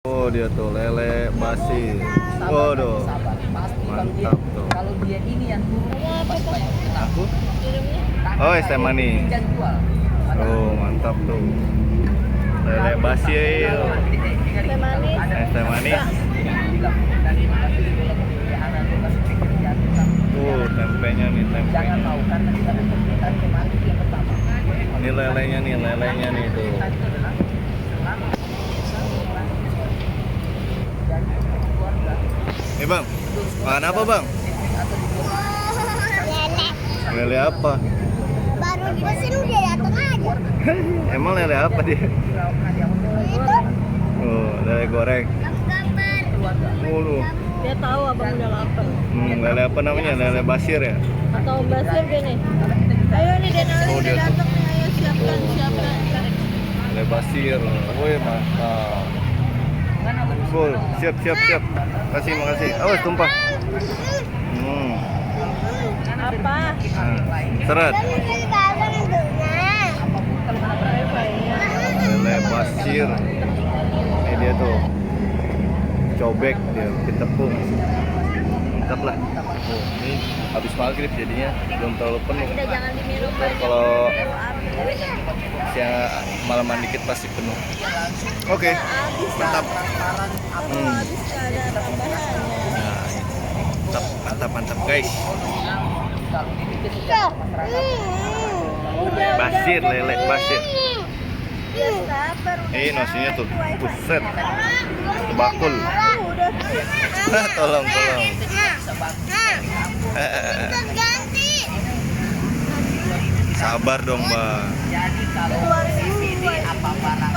Oh dia tuh lele basi. Waduh, mantap tuh. Kalau dia ini yang dulu pasti banyak kenal. Aku? Oh es teh manis. Dan jual. Oh mantap tuh. Lele basi. Teh manis. Es teh manis. Tuh tempenya nih Jangan tempenya. mau karena kita berkaitan kemarin yang pertama. Ini lelenya nih tuh. Bang, makan apa bang? Lele. Lele apa? Baru dipesan udah datang aja. Emang lele apa dia? Itu Oh, lele goreng. gambar. Mulu. Dia tahu abang udah lapar. Lele apa namanya? Lele basir ya? Atau basir gini. Ayo nih Denali Oh, udah dia tuh. datang nih. Ayo siapkan. Lele basir. Woi mantap. Full. Siap. Makasih. Awas tumpah. Apa? Seret. Nah. Lele basir. Ini dia tuh. Cobek dia, tepung. Mantap lah. Oh, ini habis maghrib jadinya belum terlalu penuh. Udah jangan diminum aja. Kalau siang malaman dikit pasti penuh. Oke, mantap. Habis ada tambahannya. Mantap guys. Udah. Basir, lele basir. Ya sabar. Ini nasinya tuh, buset. Bakul. Udah. Tolong. Ganti. Sabar dong, Mbak. Jadi kalau CCD apa barang